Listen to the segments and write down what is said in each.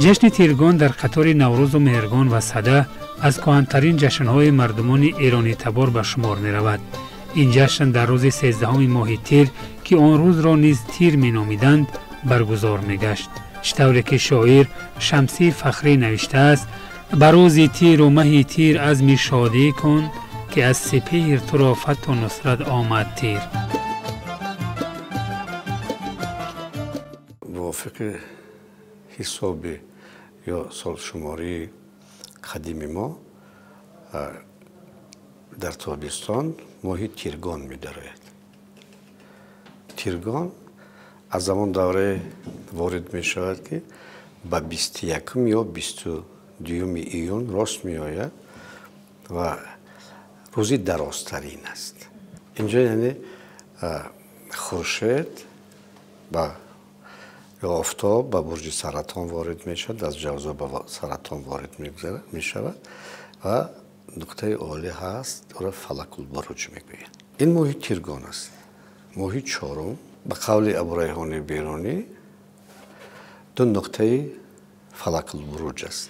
Ҷашни Тиргон дар қатори Наврӯзу Меҳргон ва Сада аз кӯҳантарин ҷашнҳои мардумони эронитабор ба шумор меравад. Ин ҷашн дар рӯзи 13 моҳи тир, ки он рӯзро низ тир меномиданд, баргузор мегашт. Чӣ тавре ки шоир Шамсӣ Фахрӣ навиштааст: ба рӯзи тиру маҳи тир азми шодӣ кун, ки аз сипеҳр туро фатҳу нусрат омад тир. Мувофиқи ҳисоби ё солшумории қадими мо дар тобистон моҳи Тиргон медарояд. Тиргон аз ҳамон даврае ворид мешавад, ки ба 21 ё 22 июн рост меояд ва рӯзи дарозтарин аст. Инҷо яъне хуршед ба ё офтоб ба бурҷи Саратон ворид мешавад, аз Ҷавзо ба Саратон ворид мешавад ва нуқтаи олӣ ҳаст, ӯро Фалакулбуруҷ мегӯянд. Ин моҳи Тиргон аст. Моҳи чорум ба қавли Абурайҳони Берунӣ ду нуқтаи Фалакулбуруҷ аст.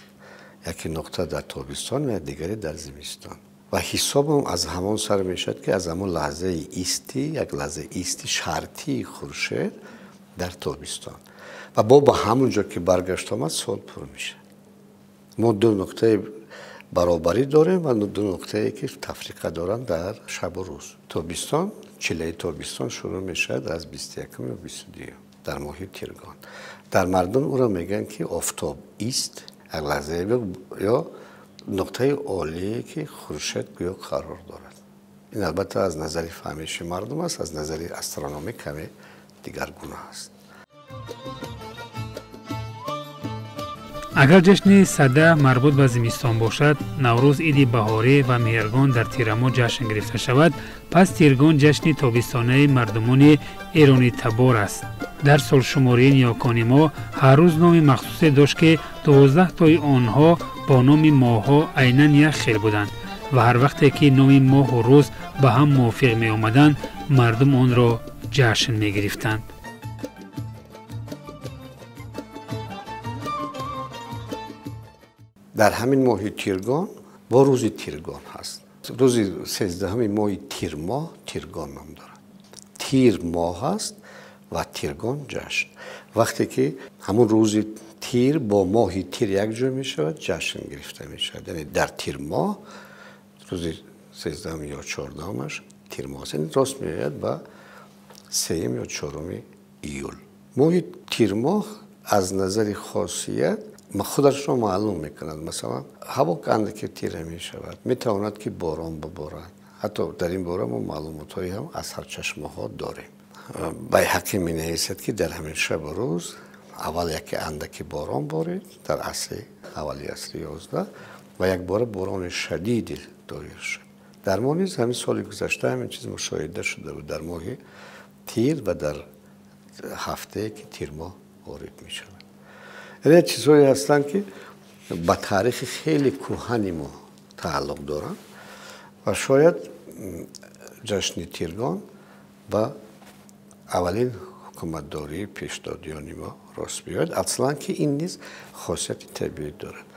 Яке нуқта дар тобистон ва дигаре дар зимистон. Ва ҳисобам аз ҳамон сар мешавад, ки аз ҳамон лаҳзаи исти, як лаҳзаи исти шартии хуршед дар тобистон. Ва бо ба ҳамон ҷо ки баргашт омад, сол пур мешавад. Мо ду нуқтаи баробарӣ дорем ва ду нуқтае ки тафриқа доранд дар шабу рӯз. Тобистон, чилаи тобистон шурӯъ мешавад аз 21 ё 22 дар моҳи Тиргон. Дар мардум ӯро мегӯянд, ки офтоб ист, як лаҳзае ё нуқтаи олие ки хуршед гӯё қарор дорад. Ин албатта аз назари фаҳмиши мардум аст, аз назари астрономӣ каме дигаргуна аст. Агар ҷашни Сада марбут ба зимистон бошад, Наврӯз иди баҳорӣ ва Меҳргон дар тирамоҳ ҷашн гирифта шавад, пас Тиргон ҷашни тобистонаи мардумони эронитабор аст. Дар солшумории ниёкони мо ҳар рӯз номи махсусе дошт, ки 12 тои онҳо бо номи моҳҳо айнан як хел буданд ва ҳар вақте ки номи моҳу рӯз ба ҳам мувофиқ меомаданд, мардум онро ҷашн мегирифтанд. Дар ҳамин моҳи Тиргон бо рӯзи Тиргон ҳаст. Рӯзи 13 моҳи тирмоҳ Тиргон ном дорад. Тир моҳ аст ва Тиргон ҷашн. Вақте ки ҳамон рӯзи тир бо моҳи тир якҷо мешавад, ҷашн гирифта мешавад. Яъне дар тирмоҳ рӯзи 13 ё 14-аш тирмоҳ аст. Яъне рост меояд ба 3 ё 4 июл. Моҳи тирмоҳ аз назари хосият худашро маълум мекунад. Масалан, ҳаво андаке тира мешавад, метавонад ки борон биборад. Ҳатто дар ин бора мо маълумотҳое ҳам аз сарчашмаҳо дорем. Байҳақӣ менависад, ки дар ҳамин шабу рӯз аввал яке андаке борон борид дар асри аввали асри 11 ва якбора борони шадиде доир шуд. Дар мо низ ҳамин соли гузашта ҳамин чиз мушоҳида шуда буд дар моҳи тир ва дар ҳафтае ки тирмоҳ ворид мешавад. Яъне чизҳое ҳастанд, ки ба таърихи хеле кӯҳани мо тааллуқ доранд ва шояд ҷашни Тиргон ба аввалин ҳукуматдории пешдодиёни мо рост биёяд, аслан ки ин низ хосияти табиӣ дорад.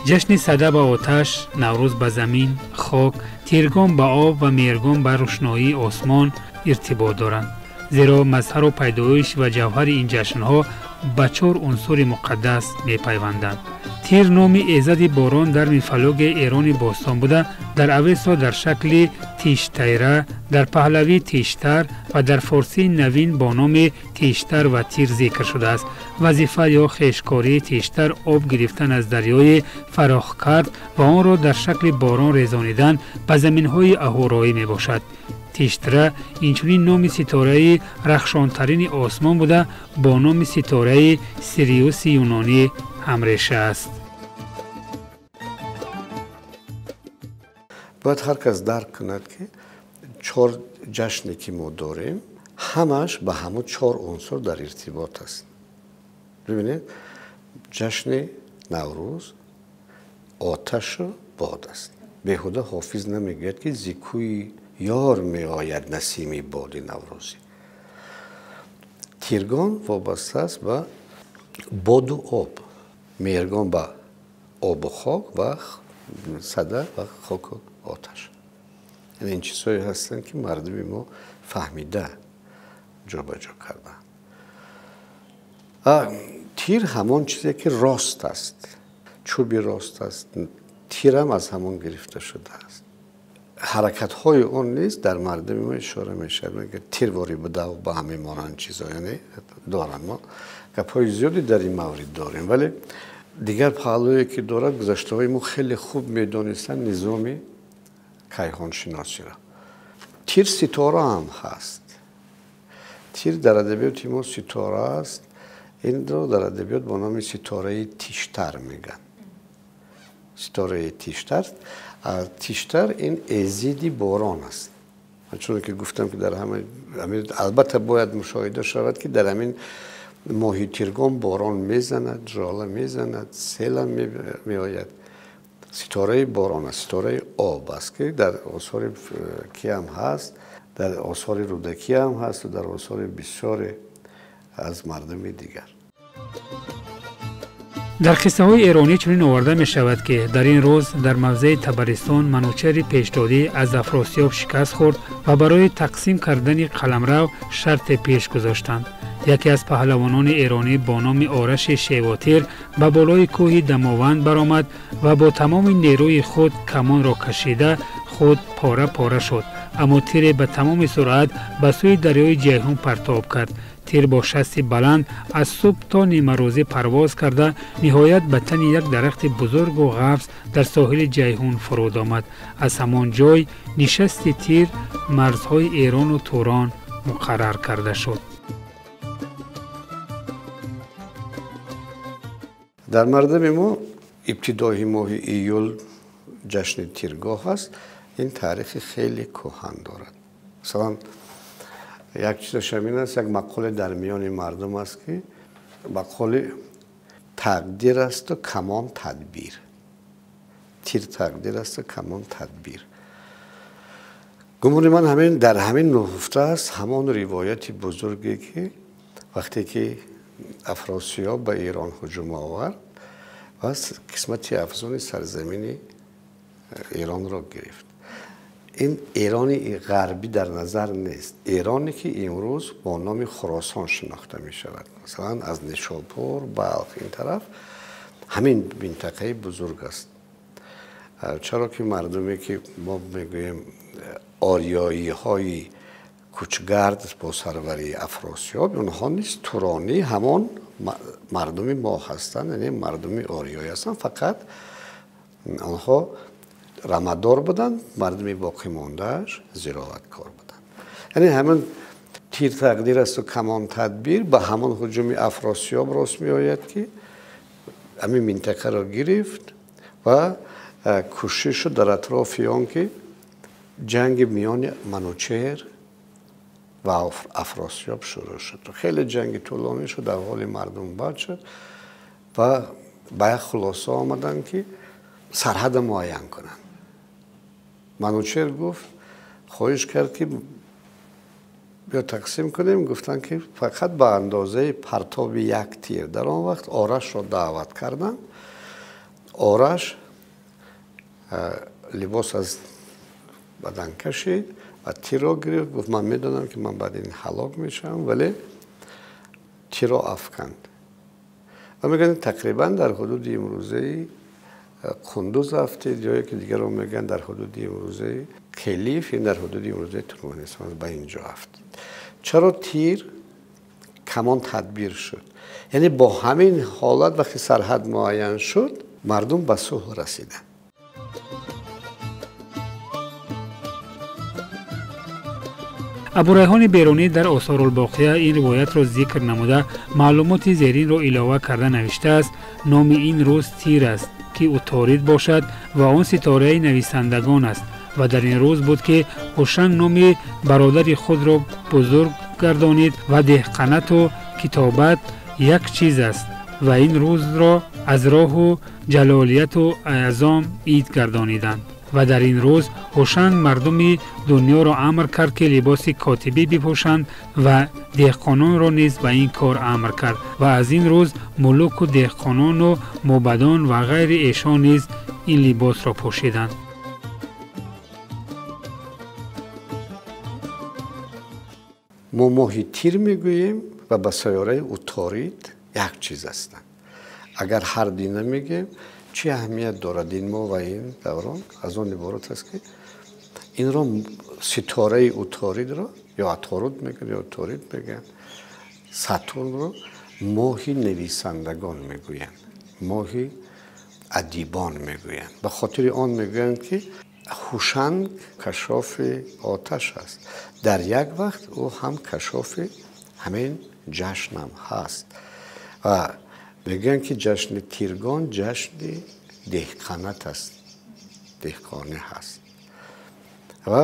Ҷашни Сада ба оташ, Наврӯз ба замин, хок, Тиргон ба об ва Меҳргон ба рӯшноии осмон иртибот доранд. Зеро мазҳару пайдоиш ва ҷавҳари ин ҷашнҳо ба чор унсури муқаддас мепайванданд. Тир номи эзади борон дар мифологияи Эрони бостон буда, дар Авесто дар шакли Тиштайра, дар паҳлавӣ Тиштар ва дар форсии навин бо номи Тиштар ва Тир зикр шудааст. Вазифа ё хешкории Тиштар об гирифтан аз дарёи Фарохкард ва онро дар шакли борон резонидан ба заминҳои аҳуроӣ мебошад. Тиштра инчунин номи ситораи рахшонтарини осмон буда, бо номи ситораи Сириуси юнонӣ ҳамреша аст. Бояд ҳар кас дарк кунад, ки чор ҷашне ки мо дорем, ҳамаш ба ҳамон чор унсур дар иртибот аст. Бибинед, ҷашни Наврӯз оташу бод аст. Беҳуда Ҳофиз намегӯяд, ки зикӯи ёр меояд насими боди наврӯзӣ. Тиргон вобаста аст ба боду об, Меҳргон ба обу хок ва Сада ва хоку оташ. Яъне ин чизҳое ҳастанд, ки мардуми мо фаҳмида ҷобаҷо карданд. Тир ҳамон чизе ки рост аст, чӯби рост аст, тирам аз ҳамон гирифта шудааст. Ҳаракатҳои он низ дар мардуми мо ишора мешавад. Мегӯяд тирворӣ буда ба ҳамин монанд чизҳо, яъне доранд. Мо гапҳои зиёде дар ин маврид дорем, вале дигар паҳлӯе ки дорад, гузаштаҳои мо хеле хуб медонистанд низоми кайҳоншиносиро. Тир ситора ҳам ҳаст. Тир дар адабиёти мо ситора аст. Инро дар адабиёт бо номи ситораи Тиштар мегӯянд. Ситораи Тиштар. Тиштар ин эзиди борон аст. Чун ки гуфтам ки дар ҳама, албатта бояд мушоҳида шавад, ки дар ҳамин моҳи Тиргон борон мезанад, жола мезанад, селам меояд. Ситораи борон аст, ситораи об аст, ки дар осори ки ҳам ҳаст, дар осори Рӯдакӣ ҳам ҳаст ва дар осори бисёре аз мардуми дигар. Дар қиссаҳои эронӣ чунин оварда мешавад, ки дар ин рӯз дар мавзеи Табаристон Манучери пешдодӣ аз Афросиёб шикаст хӯрд ва барои тақсим кардани қаламрав шарте пеш гузоштанд. Яке аз паҳлавонони эронӣ бо номи Ораши Шевотир ба болои кӯҳи Дамованд баромад ва бо тамоми нерӯи худ камонро кашида худ пора пора шуд, аммо тире ба тамоми суръат ба сӯи дарёи Ҷайҳун партоб кард. Тир бо шасти баланд аз субҳ то нимарӯзӣ парвоз карда, ниҳоят ба тани як дарахти бузургу ғафз дар соҳили Ҷайҳун фуруд омад. Аз ҳамон ҷой нишасти тир марзҳои Эрону Турон муқаррар карда шуд. Дар мардуми мо ибтидои моҳи июл ҷашни Тиргоҳ аст. Ин таърихи хеле кӯҳан дорад. Масалан, як чизаш ҳамин аст, як мақоле дар миёни мардум аст, ки мақоли тақдир асту камон тадбир. Тир тақдир асту камон тадбир. Гумони ман ҳамин дар ҳамин нуҳуфта аст ҳамон ривояти бузурге, ки вақте ки Афросиёб ба Эрон ҳуҷум овард ва қисмати афзони сарзамини Эронро гирифт. Ин Эрони ғарбӣ дар назар нест. Эроне ки имрӯз бо номи Хуросон шинохта мешавад, масалан аз Нишопур, Балх ин тараф ҳамин минтақаи бузург аст. Чаро ки мардуме ки мо мегӯем ориёиҳои кӯчгард бо сарварии Афросиёб, онҳо низ туронӣ ҳамон мардуми мо ҳастанд, яъне мардуми ориёӣ ҳастанд, фақат онҳо рамадор буданд, мардуми боқимондааш зироаткор буданд. Яъне ҳамин тир тақдир асту камон тадбир ба ҳамон ҳуҷуми Афросиёб рост меояд, ки ҳамин минтақаро гирифт ва кӯшиш шуд дар атрофи он ки ҷанги миёни Манучеҳр ва Афросиёб шурӯъ шуд. Хеле ҷанги тӯлонӣ шуд, аҳволи мардум бад шуд ва ба як хулоса омаданд, ки сарҳада муайян кунанд. Манучеҳр гуфт, хоҳиш кард, ки биё тақсим кунем. Гуфтанд, ки фақат ба андозаи партоби як тир. Дар он вақт Орашро даъват карданд. Ораш либос аз бадан кашид ва тирро гирифт. Гуфт, ман медонам, ки ман баъд ин ҳалок мешавам, вале тирро афканд. Ва мегӯянд, тақрибан дар ҳудуди имрӯзаи Қундуз афтид, ё ки дигарон мегӯянд дар ҳудуди имрӯзаи Келиф, ин дар ҳудуди имрӯзаи Туркманистон ба ин ҷо афтид. Чаро тир камон тадбир шуд? Яъне бо ҳамин ҳолат вақте сарҳад муайян шуд, мардум ба сулҳ расиданд. Абурайҳони Берунӣ дар Осорулбоқия ин ривоятро зикр намуда, маълумоти зеринро илова карда навиштааст: номи ин рӯз Тир аст, ки уторид бошад ва он ситораи нависандагон аст ва дар ин рӯз буд, ки Ҳушанг номи бародари худро бузург гардонид ва деҳқанату китобат як чиз аст ва ин рӯзро аз роҳу ҷалолияту аъзом ид гардониданд. ва дар ин рӯз Ҳушанг мардуми дунёро амр кард, ки либоси котибӣ бипӯшанд ва деҳқононро низ ба ин кор амр кард ва аз ин рӯз мулуку деҳқонону мӯбадон ва ғайри эшон низ ин либосро пӯшиданд. Мо моҳи тир мегӯем ва ба сайёраи Уторид як чиз ҳастанд. Агар ҳар дина мегӯем, чӣ аҳамият дорад ин моҳ ва ин даврон? Аз он иборат аст, ки инро ситораи Уторидро ё Аторуд мегӯянд, ё Уторид мегӯянд, Сатурнро моҳи нависандагон мегӯянд, моҳи адибон мегӯянд. Ба хотири он мегӯянд, ки Ҳушанг кашофи оташ аст. Дар як вақт ӯ ҳам кашофи ҳамин ҷашнам ҳаст. Ва мегӯянд, ки ҷашни Тиргон ҷашни деҳқонат аст, деҳқонӣ ҳаст. Ва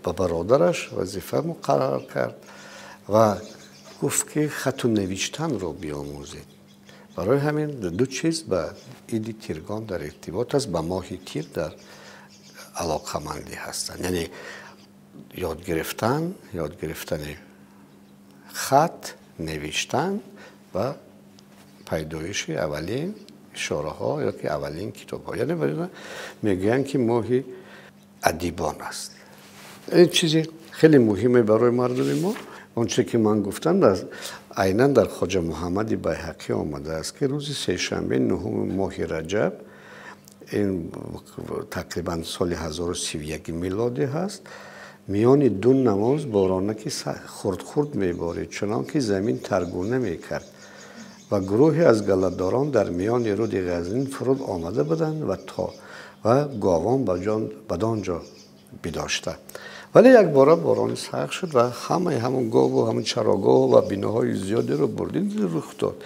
ба бародараш вазифа муқаррар кард ва гуфт, ки хату навиштанро биомӯзед. Барои ҳамин ду чиз ба иди Тиргон дар иртибот аст, ба моҳи тир дар алоқамандӣ ҳастанд. Яъне ёд гирифтан, ёд гирифтани хат, навиштан ва пайдоиши аввалин ишораҳо ё ки аввалин китобҳо. Яъне мегӯянд, ки моҳи адибон аст. Ин чизи хеле муҳиме барои мардуми мо. Он чизе ки ман гуфтам, айнан дар Хоҷа Муҳаммади Байҳақӣ омадааст, ки рӯзи сешанбе нуҳуми моҳи Раҷаб, ин тақрибан соли 1031 милодӣ ҳаст, миёни ду намоз боронаки хурд-хурд меборид, чунон ки замин таргуна мекард ва гурӯҳе аз галладорон дар миёни руди Ғазнин фуруд омада буданд ва то ва говон бадон ҷо бидошта. Вале якбора борони сахт шуд ва ҳамаи ҳамон гову ҳамон чарогоҳ ва биноҳои зиёдеро бурдин рух дод.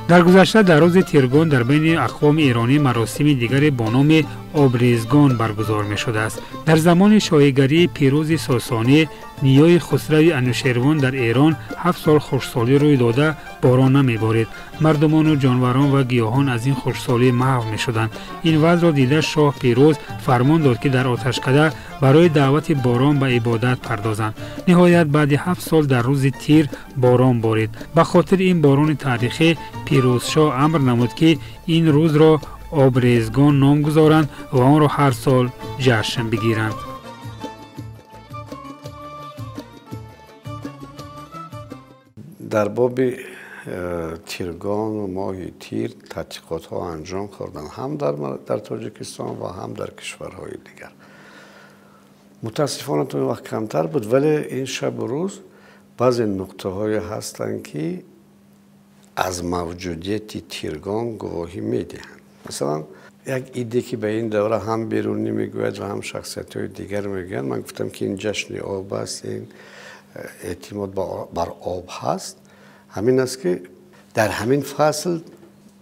Дар гузашта дар рӯзи Тиргон дар байни ақвоми эронӣ маросими дигаре бо номи обрезгон баргузор мешудааст. Дар замони шоҳигарии Пирӯзи Сосонӣ ниёи Хусрави Анушервон дар Эрон 7 сол хушксолӣ рӯй дода борон намеборид. Мардумону ҷонварон ва гиёҳон аз ин хушксолӣ маҳв мешуданд. Ин вазъро дида шоҳ Пирӯз фармон дод, ки дар оташкада барои даъвати борон ба ибодат пардозанд. Ниҳоят баъди 7 сол дар рӯзи тир борон борид. Ба хотири ин борони таърихӣ Пирӯзшоҳ амр намуд, ки ин рӯзро обрезгон ном гузоранд ва онро ҳар сол ҷашн бигиранд. Дар боби Тиргон ва моҳи тир тадқиқотҳо анҷом хӯрданд ҳам дар Тоҷикистон ва ҳам дар кишварҳои дигар. Мутаассифона то ин вақт камтар буд, вале ин шабу рӯз баъзе нуқтаҳое ҳастанд, ки аз мавҷудияти Тиргон гувоҳӣ медиҳанд. Масалан, як иде ки ба ин давра ҳам Берунӣ мегӯяд ва ҳам шахсиятҳои дигар мегӯянд, ман гуфтам, ки ин ҷашни об аст, ин эътимод бар об ҳаст. Ҳамин аст, ки дар ҳамин фасл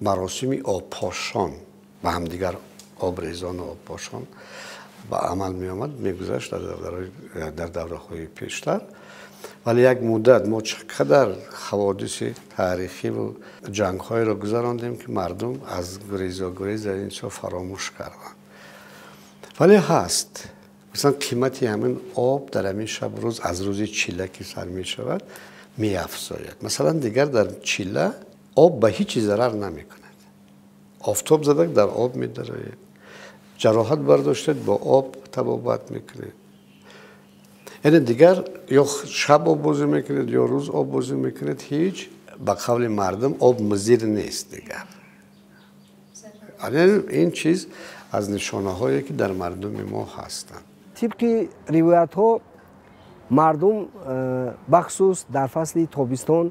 маросими обпошон ба ҳамдигар обрезону обпошон ба амал меомад, мегузашт дар давраҳои пештар. Вале як муддат мо чӣ қадар ҳаводиси таърихиву ҷангҳоеро гузарондем, ки мардум аз гурезогурез дар ин чизҳо фаромӯш карданд. Вале ҳаст. Масалан, қимати ҳамин об дар ҳамин шабу рӯз аз рӯзи чила ки сар мешавад меафзояд. Масалан, дигар дар чила об ба ҳеҷ чиз зарар намекунад. Офтоб зада дар об медароед, ҷароҳат бардоштед бо об табобат мекунед. Яъне дигар ё шаб оббозӣ мекунед, ё рӯз оббозӣ мекунед, ҳеҷ ба қавли мардум об музир нест дигар. Ин чиз аз нишонаҳое ки дар мардуми мо ҳастанд. Тибқи ривоятҳо мардум бахусус дар фасли тобистон,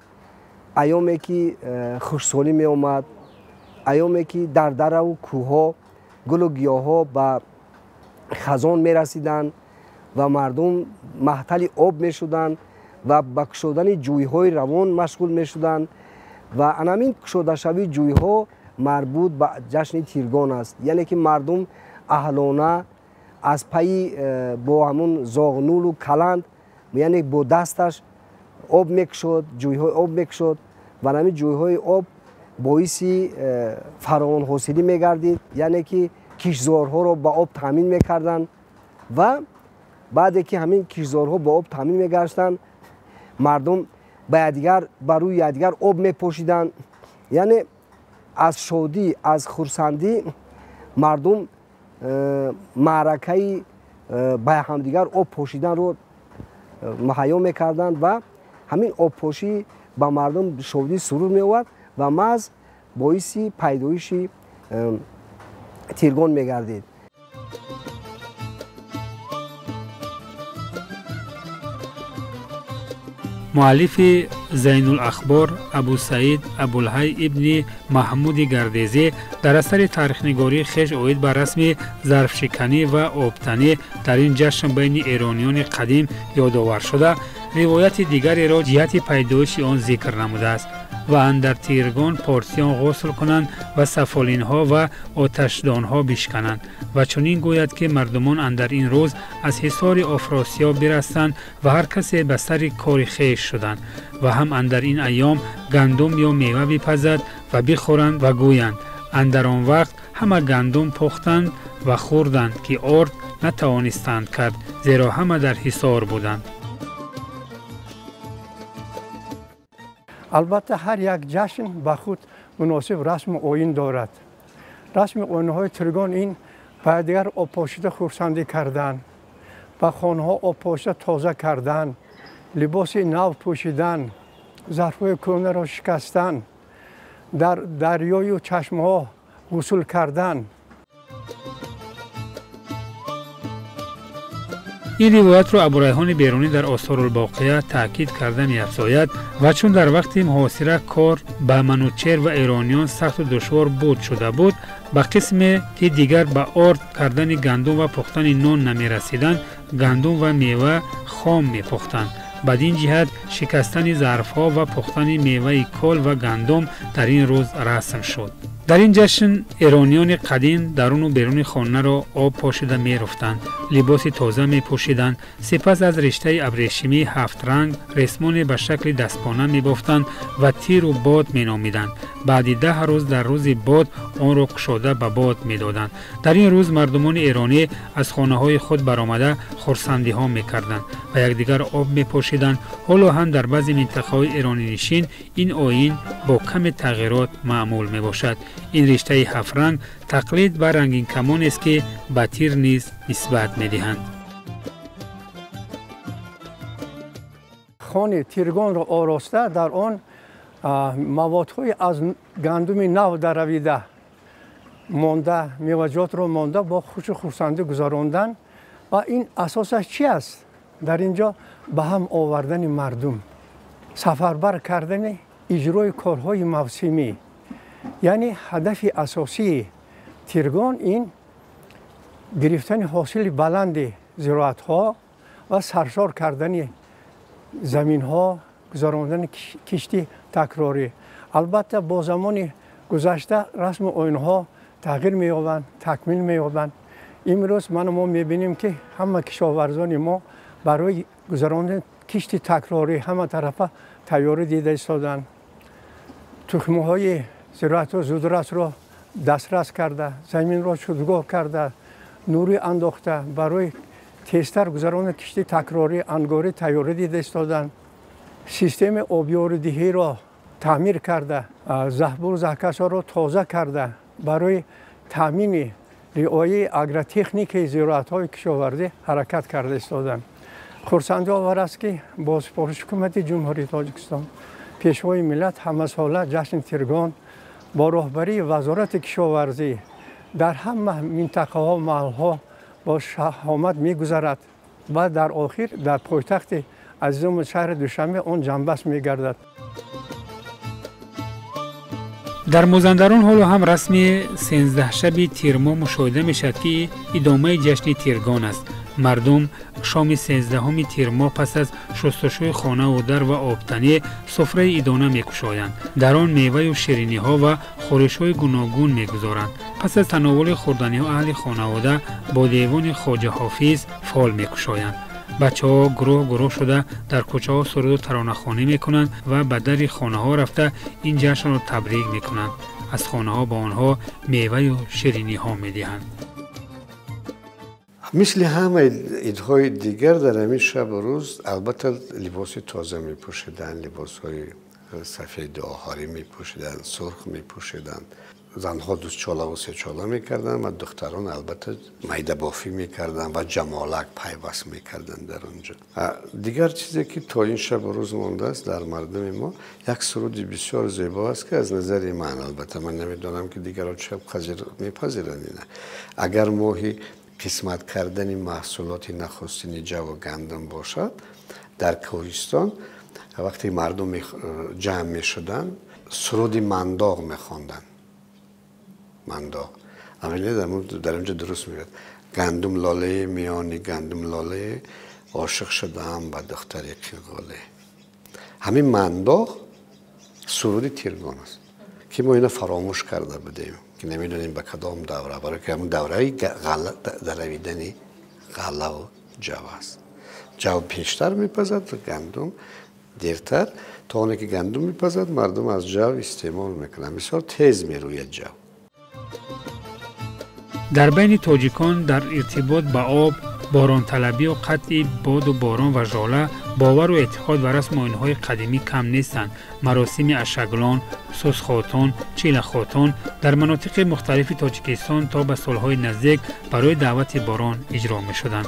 айёме ки хушксолӣ меомад, айёме ки дар дараву кӯҳҳо гулу гиёҳҳо ба хазон мерасиданд ва мардум маҳтали об мешуданд ва ба кушодани ҷӯйҳои равон машғул мешуданд ва анамин кушодашавии ҷӯйҳо марбут ба ҷашни Тиргон аст. Яъне ки мардум аҳлона аз пайи бо ҳамун зоғнулу каланд, яъне бо дасташ об мекушод, ҷӯйҳои об мекушод ва ҳамин ҷӯйҳои об боиси фаровонҳосилӣ мегардид, яъне ки киштзорҳоро ба об таъмин мекарданд ва баъде ки ҳамин киштзорҳо ба об таъмин мегаштанд, мардум ба якдигар ба рӯи якдигар об мепошиданд. Яъне аз шодӣ, аз хурсандӣ мардум маъракаи ба ҳамдигар об пошиданро муҳайё мекарданд ва ҳамин обпошӣ ба мардум шодӣ сурур меовард ва маҳз боиси пайдоиши Тиргон мегардид. Муаллифи Зайнулахбор Абусаид Абулҳай ибни Маҳмуди Гардезӣ дар асари таърихнигории хеш оид ба расми зарфшиканӣ ва обтанӣ дар ин ҷашн байни эрониёни қадим ёдовар шуда, ривояти дигареро ҷиҳати пайдоиши он зикр намудааст ва андар Тиргон порсиён ғусл кунанд ва сафолинҳо ва оташдонҳо бишкананд ва чунин гӯяд ки мардумон андар ин рӯз аз ҳисори Офросиёб бирастанд ва ҳар касе ба сари кори хеш шуданд ва ҳам андар ин айём гандум ё мева бипазад ва бихӯранд ва гӯянд андар он вақт ҳама гандум пухтанд ва хӯрданд ки орд натавонистанд кард, зеро ҳама дар ҳисор буданд. Албатта ҳар як ҷашн ба худ муносиб расму оин дорад. Расми оинҳои Тиргон ин ба дигар обпошида хурсандӣ кардан, ба хонаҳо обпошида тоза кардан, либоси нав пӯшидан, зарфҳои кӯҳнаро шикастан, дар дарёю чашмаҳо ғусл кардан. Ин ривоятро Абурайҳони Берунӣ дар Осорулбоқия таъкид карда меафзояд ва чун дар вақти муҳосира кор ба Манучер ва эрониён сахту душвор буд шуда буд, ба қисме ки дигар ба орд кардани гандум ва пухтани нон намерасиданд, гандум ва мева хом мепухтанд. Бадин ҷиҳат шикастани зарфҳо ва пухтани меваи кол ва гандум дар ин рӯз расм шуд. Дар ин ҷашн эрониёни қадим даруну беруни хонаро об пошида меруфтанд, либоси тоза мепӯшиданд, сипас аз риштаи абрешимии ҳафтранг ресмоне ба шакли дастпона мебофтанд ва тиру бод меномиданд. Баъди 10 рӯз дар рӯзи бод онро кушода ба бод медоданд. Дар ин рӯз мардумони эронӣ аз хонаҳои худ баромада хурсандиҳо мекарданд ва якдигар об мепошиданд. Ҳоло ҳам дар баъзе минтақаҳои эронинишин ин оин бо каме тағйирот маъмул мебошад. Ин риштаи ҳафтранг тақлид ба рангинкамонест ки ба тир низ нисбат медиҳанд. Хони Тиргонро ороста дар он маводҳои аз гандуми нав даравида монда, меваҷотро монда бо хушу хурсандӣ гузарондан. Ва ин асосаш чи аст? Дар ин ҷо ба ҳам овардани мардум, сафарбар кардани иҷрои корҳои мавсимӣ. Яъне ҳадафи асосии Тиргон ин гирифтани ҳосили баланди зироатҳо ва саршор кардани заминҳо, гузарондани кишти такрорӣ. Албатта бо замони гузашта расму оинҳо тағйир меёбанд, такмил меёбанд. Имрӯз ману мо мебинем ки ҳама кишоварзони мо барои гузарондани кишти такрорӣ ҳама тарафа тайёрӣ дида истоданд. Тухмҳои зироатҳо зудрасро дастрас карда, заминро шудгоҳ карда, нурӣ андохта, барои тезтар гузарондани кишти такрорӣ ангорӣ тайёрӣ дида истоданд. Системаи обёридиҳиро таъмир карда, заҳбуру заҳкашҳоро тоза карда, барои таъмини риояи агротехникаи зироатҳои кишоварзӣ ҳаракат карда истоданд. Хурсандиовар аст ки бо супориши ҳукумати Ҷумҳурии Тоҷикистон, Пешвои миллат ҳамасола ҷашни Тиргон бо роҳбарии Вазорати кишоварзӣ дар ҳама минтақаҳо, маҳалҳо бо шаҳомат мегузарад ва дар охир дар пойтахти азизому шаҳри Душанбе он ҷанбаст мегардад. Дар Мозандарон ҳоло ҳам расми 13 шаби тирмоҳ мушоҳида мешавад ки идомаи ҷашни Тиргон аст. Мардум шоми 13 тирмоҳ пас аз шустушӯи хонаву дар ва обтанӣ суфраи идона мекушоянд. Дар он меваю шириниҳо ва хӯришҳои гуногун мегузоранд. Пас аз тановули хӯрданиҳо аҳли хонавода бо девони Хоҷа Ҳофиз фол мекушоянд. Бачаҳо гурӯҳ гурӯҳ шуда дар кӯчаҳо суруду таронахонӣ мекунанд ва ба дари хонаҳо рафта ин ҷашнро табрик мекунанд. Аз хонаҳо ба онҳо меваю шириниҳо медиҳанд. Мисли ҳамаи идҳои дигар дар ҳамин шабу рӯз албатта либоси тоза мепӯшиданд, либосҳои сафеду оҳорӣ мепӯшиданд, сурх мепӯшиданд. Занҳо дустчолаву сечола мекарданд ва духтарон албатта майдабофӣ мекарданд ва ҷамолак пайваст мекарданд дар он ҷо. Дигар чизе ки то ин шабу рӯз мондааст дар мардуми мо як суруди бисёр зебо аст, ки аз назари ман, албатта ман намедонам ки дигарон чӣ мепазиранд ина. Агар моҳи қисмат кардани маҳсулоти нахустини ҷаву гандум бошад, дар кӯҳистон вақте мардум ҷамъ мешуданд, суруди мандоғ мехонданд. Мандоғ дар инҷо дуруст мегӯяд: гандум лолае миёни гандум лолае, ошиқ шудаам ба духтари қирғоле. Ҳамин мандоғ суруди Тиргон аст, ки мо ина фаромӯш карда будем, ки намедонем ба кадом давра, барои ки ҳамун давраи даравидани ғаллаву ҷав аст. Ҷав пештар мепазад, гандум дертар. То оне ки гандум мепазад, мардум аз ҷав истеъмол мекунанд. Бисёр тез мерӯяд ҷав. Дар байни тоҷикон дар иртибот ба об, боронталабию қатъи боду борон ва жола бовару эътиқод ва расму оинҳои қадимӣ кам нестанд. Маросими ашаглон, сусхотун, чилахотун дар манотиқи мухталифи Тоҷикистон то ба солҳои наздик барои даъвати борон иҷро мешуданд.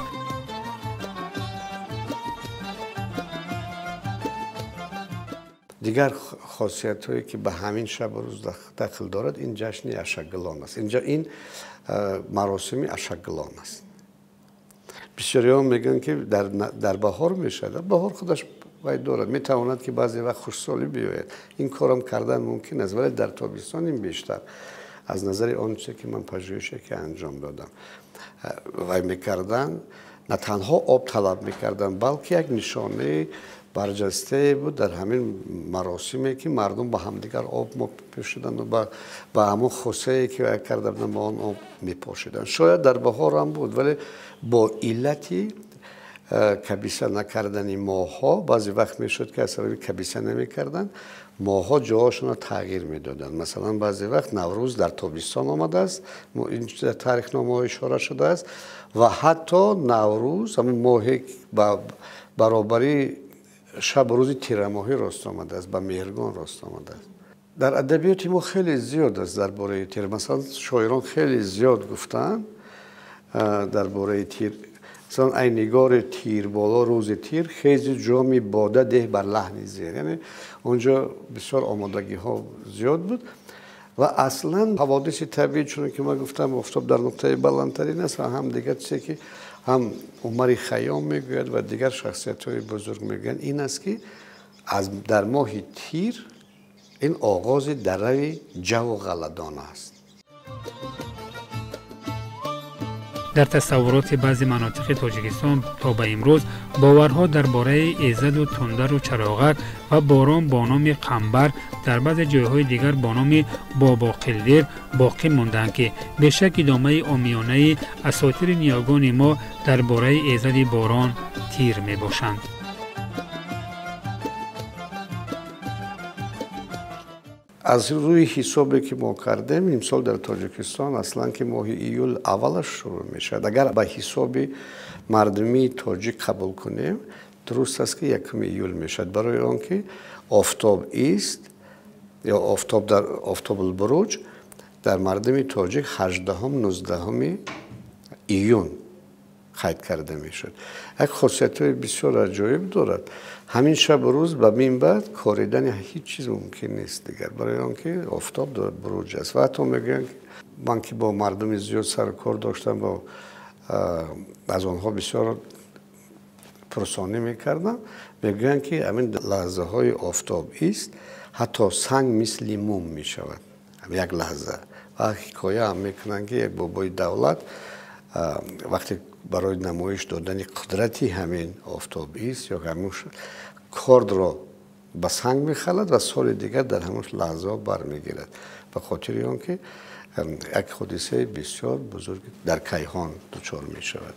Дигар хосиятҳое ки ба ҳамин шабу рӯз дахл дорад, ин ҷашни ашаглон аст. Инҷа ин маросими ашаглон аст. Бисёриҳо мегӯянд, ки дар баҳор мешавад. Баҳор худаш вай дорад, метавонад ки баъзе вақт хушсолӣ биёяд. Ин корам кардан мумкин аст, вале дар тобистон ин бештар. Аз назари он чизе ки ман пажӯҳише ки анҷом додам, вай мекарданд, на танҳо об талаб мекарданд, балки як нишонаи барҷастае буд дар ҳамин маросиме, ки мардум ба ҳамдигар об мепӯшиданд ва ба ҳамон хосае ки вай карда буданд, ба он об мепошиданд. Шояд дар баҳор ҳам буд, вале бо иллати кабиса накардани моҳҳо баъзе вақт мешуд, ки аз сабаби кабиса намекарданд, моҳҳо ҷоҳошонро тағйир медоданд. Масалан, баъзе вақт Наврӯз дар тобистон омадааст, ин таърихномаҳо ишора шудааст, ва ҳатто Наврӯз ҳамон моҳе ба баробари шабу рӯзи тирамоҳӣ рост омадааст, ба Меҳргон рост омадааст. Дар адабиёти мо хеле зиёд аст дар бораи тир. Масалан, шоирон хеле зиёд гуфтаанд дар бораи тир. Масалан, ай нигори тир боло рӯзи тир, хези ҷоми бода деҳ бар лаҳни зер. Яъне онҷо бисёр омодагиҳо зиёд буд ва аслан ҳаводиси табиӣ, чуне ки ман гуфтам, офтоб дар нуқтаи баландтарин аст ва ҳам дигар чизе ки ҳам Умари Хайём мегӯяд ва дигар шахсиятҳои бузург мегӯянд, ин аст, ки дар моҳи тир ин оғози дарави ҷаву ғалладон аст. Дар тасаввуроти баъзе манотиқи Тоҷикистон то ба имрӯз боварҳо дар бораи эзаду тундару чароғак ва борон бо номи қамбар, дар баъзе ҷойҳои дигар бо номи бобоқилдир боқӣ мондаанд, ки бешак идомаи омиёнаи асотири ниёгони мо дар бораи эзади борон тир мебошанд. Аз рӯи ҳисобе ки мо кардем, имсол дар Тоҷикистон аслан ки моҳи июл аввалаш шурӯъ мешавад. Агар ба ҳисоби мардумии тоҷик қабул кунем, дуруст аст, ки 1 июл мешавад, барои он ки офтоб ист ё офтоб дар офтобулбуруҷ дар мардуми тоҷик 18-19 июн қайд карда мешуд. Як хосиятҳои бисёр аҷоиб дорад. Ҳамин шабу рӯз ба мин баъд коридани ҳеҷ чиз мумкин нест дигар, барои он ки офтоб буруҷ аст. Ва ҳатто мегӯянд, ман ки бо мардуми зиёд сару кор доштам, аз онҳо бисёр пурсонӣ мекардам, мегӯянд, ки ҳамин лаҳзаҳои офтоб ист, ҳатто санг мисли мум мешавад як лаҳза. Ва ҳикоя ҳам мекунанд, ки як бобои давлат вақте барои намоиш додани қудрати ҳамин офтоб ист ё ҳамун кордро ба санг мехалад ва соли дигар дар ҳамон лаҳзаҳо бармегирад, ба хотири он ки як ҳодисаи бисёр бузург дар кайҳон дучор мешавад.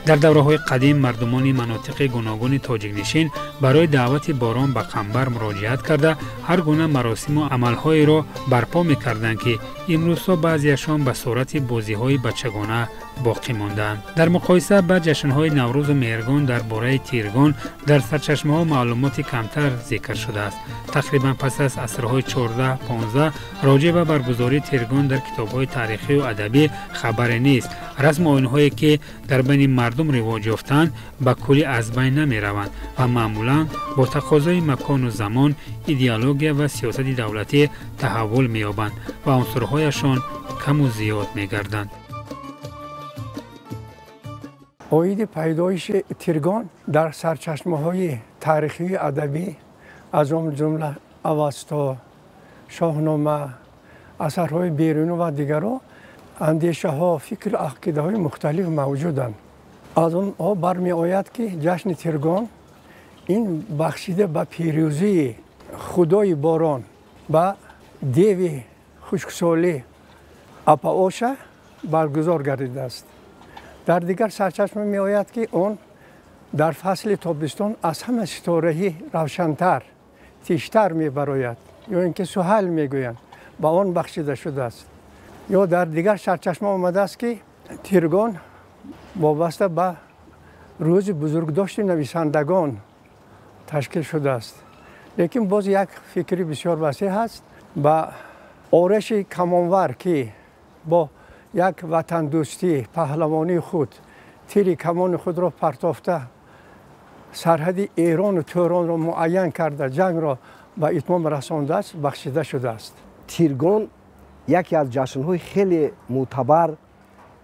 Дар давраҳои қадим мардумони манотиқи гуногуни тоҷикнишин барои даъвати борон ба қамбар муроҷиат карда, ҳар гуна маросиму амалҳоеро барпо мекарданд, ки имрӯзҳо баъзеашон ба сурати бозиҳои бачагона боқӣ мондаанд. Дар муқоиса ба ҷашнҳои Наврӯзу Меҳргон дар бораи Тиргон дар сарчашмаҳо маълумоти камтар зикр шудааст. Тақрибан пас аз асрҳои 14-15 роҷеъ ба баргузории Тиргон дар китобҳои таърихию адабӣ хабаре нест. Расму оинҳое ки дар байни мардум ривоҷ ёфтанд, ба куллӣ аз байн намераванд ва маъмулан бо тақозои макону замон, идеология ва сиёсати давлатӣ таҳаввул меёбанд ва унсурҳояшон каму зиёд мегарданд. Оиди пайдоиши Тиргон дар сарчашмаҳои таърихию адабӣ, аз он ҷумла Авасто, Шоҳнома, асарҳои Берунӣ ва дигарҳо, андешаҳо, фикру ақидаҳои мухталиф мавҷуданд. Аз онҳо бармеояд, ки ҷашни Тиргон ин бахшида ба пирӯзии худои борон ба деви хушксолӣ Апаоша баргузор гардидааст. Дар дигар сарчашма меояд, ки он дар фасли тобистон аз ҳама ситораҳӣ равшантар, тиштар мебарояд, ё ин ки суҳал мегӯянд, ба он бахшида шудааст. Ё дар дигар сарчашма омадааст, ки Тиргон вобаста ба рӯзи бузургдошти нависандагон ташкил шудааст. Лекин боз як фикри бисёр васеъ ҳаст ба ораши камонвар, ки бо як ватандӯстӣ, паҳлавонии худ тири камони худро партофта, сарҳади Эрону Тӯронро муайян карда, ҷангро ба итмом расондааст, бахшида шудааст. Тиргон яке аз ҷашнҳои хеле мӯътабар,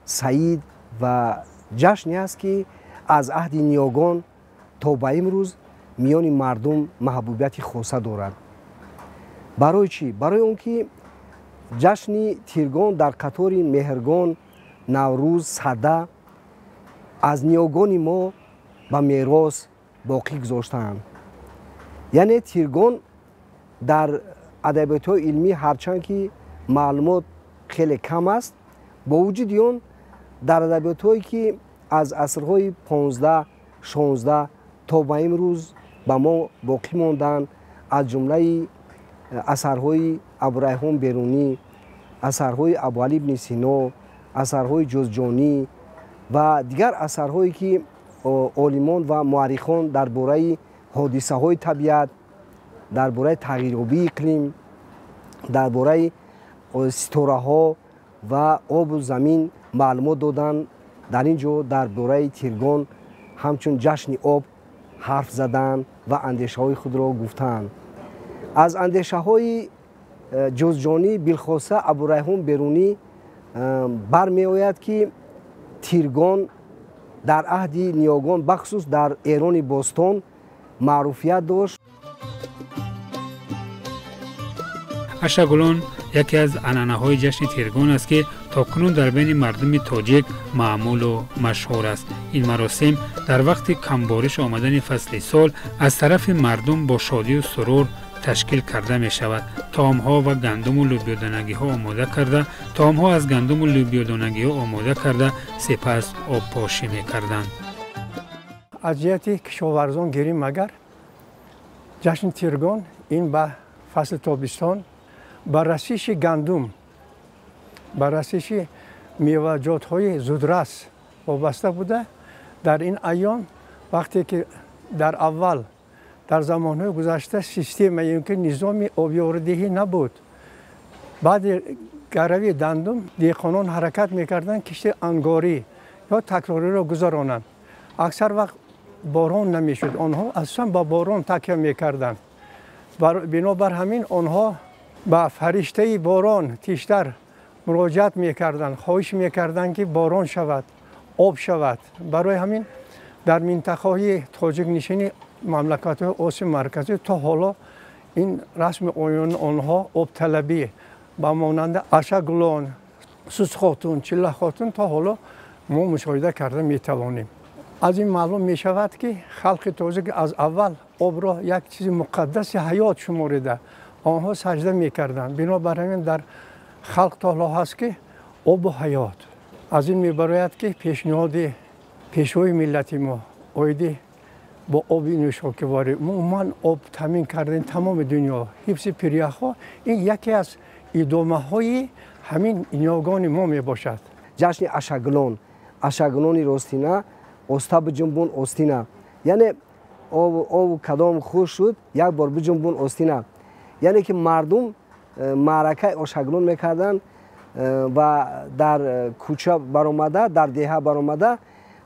саид ва ҷашне аст, ки аз аҳди ниёгон то ба имрӯз миёни мардум маҳбубияти хоса дорад. Барои чӣ? Барои он ки ҷашни Тиргон дар қатори Меҳргон, Наврӯз, Сада аз ниёгони мо ба мерос боқӣ гузоштаанд. Яъне Тиргон дар адабиётҳои илмӣ ҳарчанд ки маълумот хеле кам аст, бо вуҷуди он дар адабиётҳое ки аз асрҳои 15, 16 то ба имрӯз ба мо боқӣ монданд, аз ҷумлаи асарҳои Абурайҳон Берунӣ, асарҳои Абуалӣ ибни Сино, асарҳои Ҷузҷонӣ ва дигар асарҳое ки олимон ва муаррихон дар бораи ҳодисаҳои табиат, дар бораи тағйирёбии иқлим, дар бораи ситораҳо ва обу замин маълумот доданд, дар ин ҷо дар бораи Тиргон ҳамчун ҷашни об ҳарф заданд ва андешаҳои худро гуфтанд. Аз андешаҳои Ҷузҷонӣ, билхоса Абурайҳон Берунӣ бармеояд, ки Тиргон дар аҳди ниёгон, бахусус дар Эрони бостон, маъруфият дошт. Ашагулон яке аз анъанаҳои ҷашни Тиргон аст, ки то кунун дар байни мардуми тоҷик маъмулу машҳур аст. Ин маросим дар вақти камбориш омадани фасли сол аз тарафи мардум бо шодию сурур ташкил карда мешавад. Таомҳо ва гандуму лӯбиёдонагиҳо омода карда, таомҳо аз гандуму лӯбиёдонагиҳо омода карда, сипас обпошӣ мекарданд. Аз ҷиҳати кишоварзон гирим агар, ҷашни Тиргон ин ба фасли тобистон, ба расиши гандум, ба расиши меваҷотҳои зудрас вобаста буда, дар ин айём вақте ки дар аввал дар замонҳои гузашта система ё ки низоми обёридиҳӣ набуд, баъди гарави гандум деҳқонон ҳаракат мекарданд кишти ангорӣ ё такрориро гузаронанд. Аксар вақт борон намешуд, онҳо асосан ба борон такя мекарданд. Бинобар ҳамин онҳо ба фариштаи борон Тиштар муроҷиат мекарданд, хоҳиш мекарданд, ки борон шавад, об шавад. Барои ҳамин дар минтақаҳои тоҷикнишини мамлакатҳои Осиёи Марказӣ то ҳоло ин расми оёни онҳо обталабӣ ба монанди Ашагулон, Сусхотун, Чиллахотун то ҳоло мо мушоҳида карда метавонем. Аз ин маълум мешавад, ки халқи тоҷик аз аввал обро як чизи муқаддаси ҳаёт шуморида, онҳо саҷда мекарданд. Бинобар ҳамин дар халқ то ҳоло ҳаст, ки обу ҳаёт. Аз ин мебарояд, ки пешниҳоди Пешвои миллати мо оиди бо оби нӯшокиворӣ умуман об таъмин кардани тамоми дунё, ҳифзи пиряхҳо ин яке аз идомаҳои ҳамин ниёгони мо мебошад. Ҷашни Ашаглон, Ашаглони ростина, оста биҷунбун остина, яъне об кадом хуш шуд, як бор биҷунбун остина, яъне ки мардум маъракаи Ошаглон мекарданд ва дар кӯча баромада, дар деҳа баромада,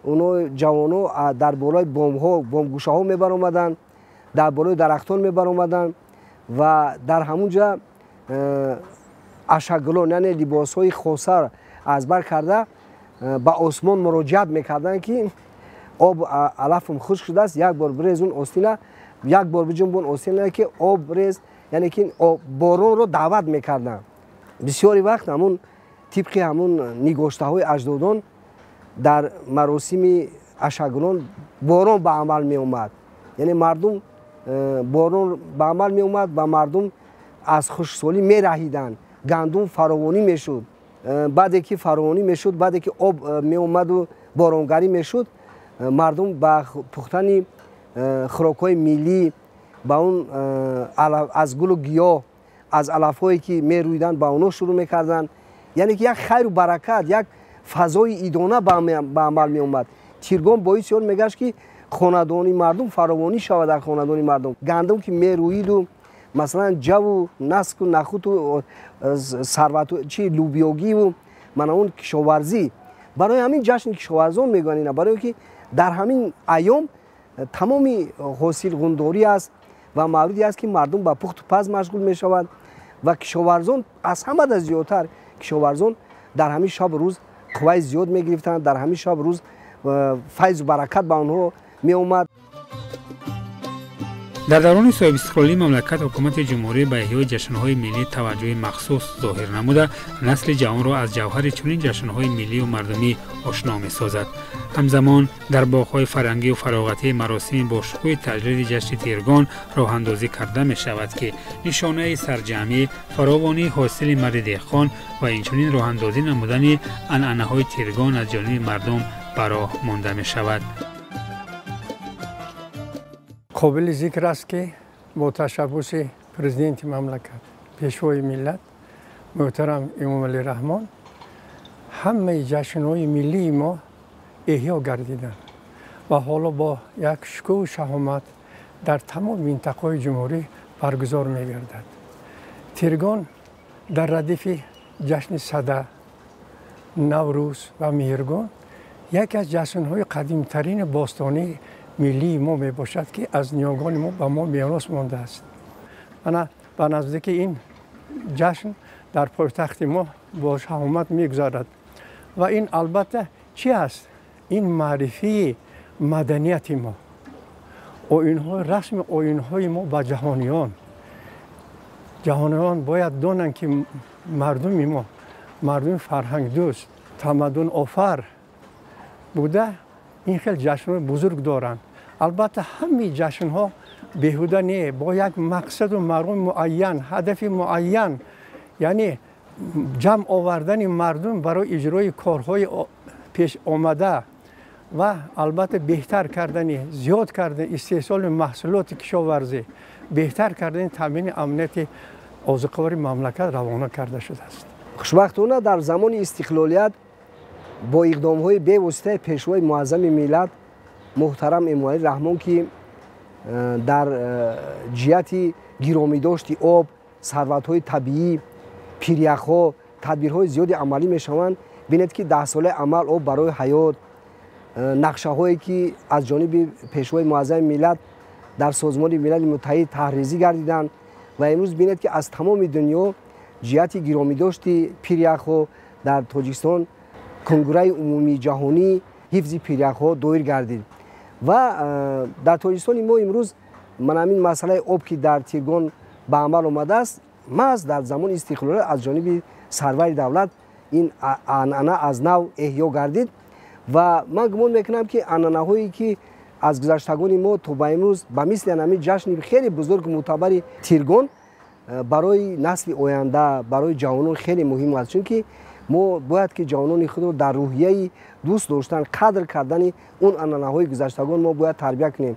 оно ҷавоно дар болои бомҳо, бомгӯшаҳо мебаромаданд, дар болои дарахтон мебаромаданд ва дар ҳамун ҷа Ашаглон, яъне либосҳои хоса аз бар карда ба осмон муроҷиат мекарданд, ки об алафам хушк шудааст, як бор бирезун остина, як бор биҷунбун остина, ки об рез, яъне ки боронро даъват мекарданд. Бисёри вақт ҳамун тибқи ҳамун нигоштаҳои аҷдодон дар маросими Ашаглон борон ба амал меомад, яъне мардум борон ба амал меомад ва мардум аз хушксолӣ мераҳиданд, гандум фаровонӣ мешуд. Баъде ки фаровонӣ мешуд, баъде ки об меомаду боронгарӣ мешуд, мардум ба пухтани хӯрокҳои миллӣ, ба он аз гулу гиёҳ, аз алафҳое ки мерӯиданд, ба онҳо шурӯъ мекарданд. Яъне ки як хайру баракат, як фазои идона ба амал меомад. Тиргон боиси он мегашт, ки хонадони мардум фаровонӣ шавад. Дар хонадони мардум гандум ки мерӯиду, масалан, ҷаву наску нахуту сарвату чи лӯбиёгиву мана он кишоварзӣ. Барои ҳамин ҷашни кишоварзон мегӯянд ина, барое ки дар ҳамин айём тамоми ҳосилғундорӣ аст ва мавриде аст, ки мардум ба пухту паз машғул мешавад ва кишоварзон аз ҳамада зиёдтар кишоварзон дар ҳамин шабу рӯз қувваи зиёд мегирифтанд, дар ҳамин шабу рӯз файзу баракат ба онҳо меомад. Дар даврони соҳибистиқлолии мамлакат ҳукумати ҷумҳурӣ ба эҳёи ҷашнҳои миллӣ таваҷҷӯҳи махсус зоҳир намуда, насли ҷавонро аз ҷавҳари чунин ҷашнҳои миллию мардумӣ ошно месозад. Ҳамзамон дар боғҳои фарҳангию фароғатӣ маросими бошукӯҳи таҷлили ҷашни Тиргон роҳандозӣ карда мешавад, ки нишонаи сарҷамъӣ, фаровонии ҳосили марди деҳқон ва инчунин роҳандозӣ намудани анъанаҳои Тиргон аз ҷониби мардум ба роҳ монда мешавад. Қобили зикр аст, ки бо ташаббуси президенти мамлакат, пешвои миллат муҳтарам Эмомалӣ Раҳмон ҳамаи ҷашнҳои миллии мо эҳё гардиданд ва ҳоло бо як шукӯҳу шаҳомат дар тамоми минтақаҳои ҷумҳурӣ баргузор мегардад. Тиргон дар радифи ҷашни Сада, Наврӯз ва Меҳргон яке аз ҷашнҳои қадимтарини бостонии миллии мо мебошад, ки аз ниёгони мо ба мо мерос мондааст. Ана ба наздики ин ҷашн дар пойтахти мо бо шаҳомат мегузарад ва ин албатта чӣ аст? Ин маърифии маданияти мо, оинҳои расми оинҳои мо ба ҷаҳониён. Ҷаҳониён бояд донанд, ки мардуми мо мардуми фарҳангдӯст, тамаддунофар буда, ин хел ҷашнҳои бузург доранд. Албатта ҳамаи ҷашнҳо беҳуда не, бо як мақсаду мароми муайян, ҳадафи муайян, яъне ҷамъ овардани мардум барои иҷрои корҳои пешомада ва албатта беҳтар кардани, зиёд кардани истеҳсоли маҳсулоти кишоварзӣ, беҳтар кардани таъмини амнияти озуқавории мамлакат равона карда шудааст. Хушбахтона дар замони истиқлолият бо иқдомҳои бевоситаи пешвои муаззами миллат муҳтарам Эмомалӣ Раҳмон, ки дар ҷиҳати гиромидошти об, сарватҳои табиӣ, пиряхҳо тадбирҳои зиёди амалӣ мешаванд. Бинед, ки даҳсолаи амал об барои ҳаёт, нақшаҳое ки аз ҷониби пешвои муаззами миллат дар Созмони Милали Муттаҳид таҳризӣ гардиданд ва имрӯз бинед, ки аз тамоми дунё ҷиҳати гиромидошти пиряхҳо дар Тоҷикистон Конграи умумии ҷаҳонӣ ҳифзи пиряхҳо доир гардид ва дар Тоҷикистони мо имрӯз ман ҳамин масъалаи об, ки дар Тиргон ба амал омадааст, маҳз дар замони истиқлолият аз ҷониби сарвари давлат ин анъана аз нав эҳё гардид ва ман гумон мекунам, ки анъанаҳое ки аз гузаштагони мо то ба имрӯз ба мисли ҳамин ҷашни хеле бузургу мӯътабари Тиргон барои насли оянда, барои ҷавонон хеле муҳим аст, чунки Мо бояд ки ҷавонони худро дар рӯҳияи дӯст доштан, қадр кардани он анъанаҳои гузаштагон мо бояд тарбия кунем.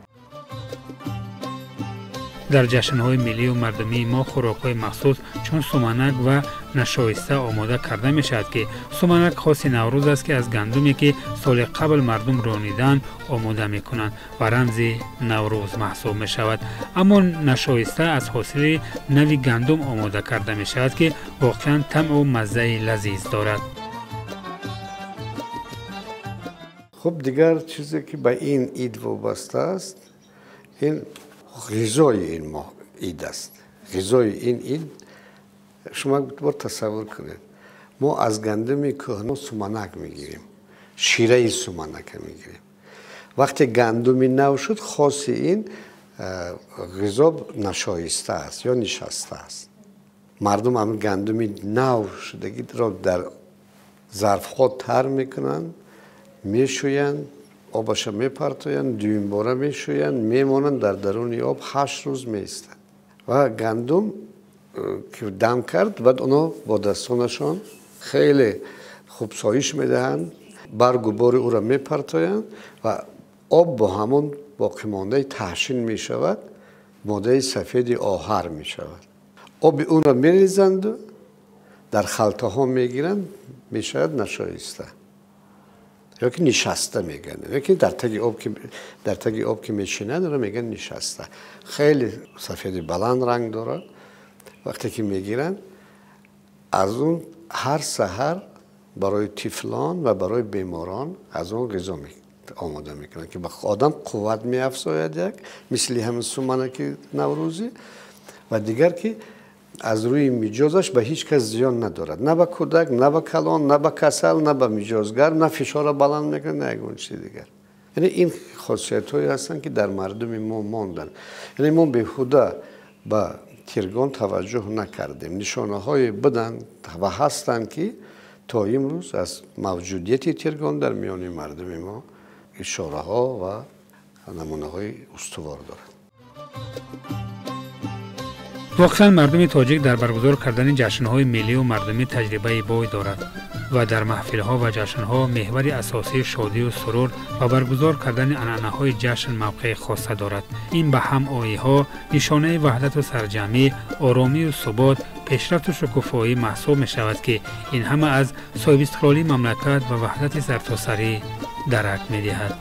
Дар ҷашнҳои миллию мардумии мо хӯрокҳои махсус чун суманак ва нашоиста омода карда мешавад, ки суманак хоси Наврӯз аст, ки аз гандуме, ки соли қабл мардум рониданд, омода мекунанд ва рамзи Наврӯз маҳсуб мешавад. Аммо нашоиста аз ҳосили нави гандум омода карда мешавад, ки воқеан тамъу маззаи лазиз дорад. Хуб, дигар чизе, ки ба ин ид вобаста аст, ин ғизои ин моҳ ид аст. Ғизои ин ид шумо бор тасаввур кунед, мо аз гандуми кӯҳна суманак мегирем, шираи суманака мегирем. Вақте гандуми нав шуд, хоси ин ғизо нашоиста аст ё нишаста аст. Мардум ҳамин гандуми нав шудагиро дар зарфҳо тар мекунанд, мешӯянд, обаша мепартоянд, дуюмбора мешӯянд, мемонанд дар даруни об 8 рӯз меистад. Ва гандум ки дам кард, баъд оно бо дастонашон хеле хуб соиш медиҳанд, баргу бори ӯро мепартоянд ва об бо ҳамон боқимондаи таҳшин мешавад, моддаи сафеди оҳар мешавад. Оби онро мерезанду дар халтаҳо мегиранд, мешавад нашоиста ё ки нишаста мегӯянд, ё ки дар таги об ки мешинанд, онро мегӯянд нишаста. Хеле сафеди баланд ранг дорад. Вақте ки мегиранд, аз он ҳар саҳар барои тифлон ва барои беморон аз он ғизо омода мекунанд, ки ба одам қувват меафзояд, як мисли ҳамин суманаки наврӯзӣ, ва дигар ки аз рӯи миҷозаш ба ҳеҷ кас зиён надорад, на ба кӯдак, на ба калон, на ба касал, на ба миҷозгар, на фишорро баланд мекунад, на ягон чизи дигар. Яъне ин хосиятҳое ҳастанд, ки дар мардуми мо монданд. Яъне мо беҳуда ба Тиргон таваҷҷӯҳ накардем. Нишонаҳое буданд ва ҳастанд, ки то имрӯз аз мавҷудияти Тиргон дар миёни мардуми мо ишораҳо ва намунаҳои устувор дорад. Воқеан мардуми тоҷик дар баргузор кардани ҷашнҳои миллию мардумӣ таҷрибаи бой дорад ва дар маҳфилҳо ва ҷашнҳо меҳвари асосии шодию сурур ва баргузор кардани анъанаҳои ҷашн мавқеи хоса дорад. Ин ба ҳамоиҳо нишонаи ваҳдату сарҷамъӣ, оромию субот, пешрафту шукуфоӣ маҳсуб мешавад, ки ин ҳама аз соҳибистиқлолии мамлакат ва ваҳдати сартосарӣ дарак медиҳад.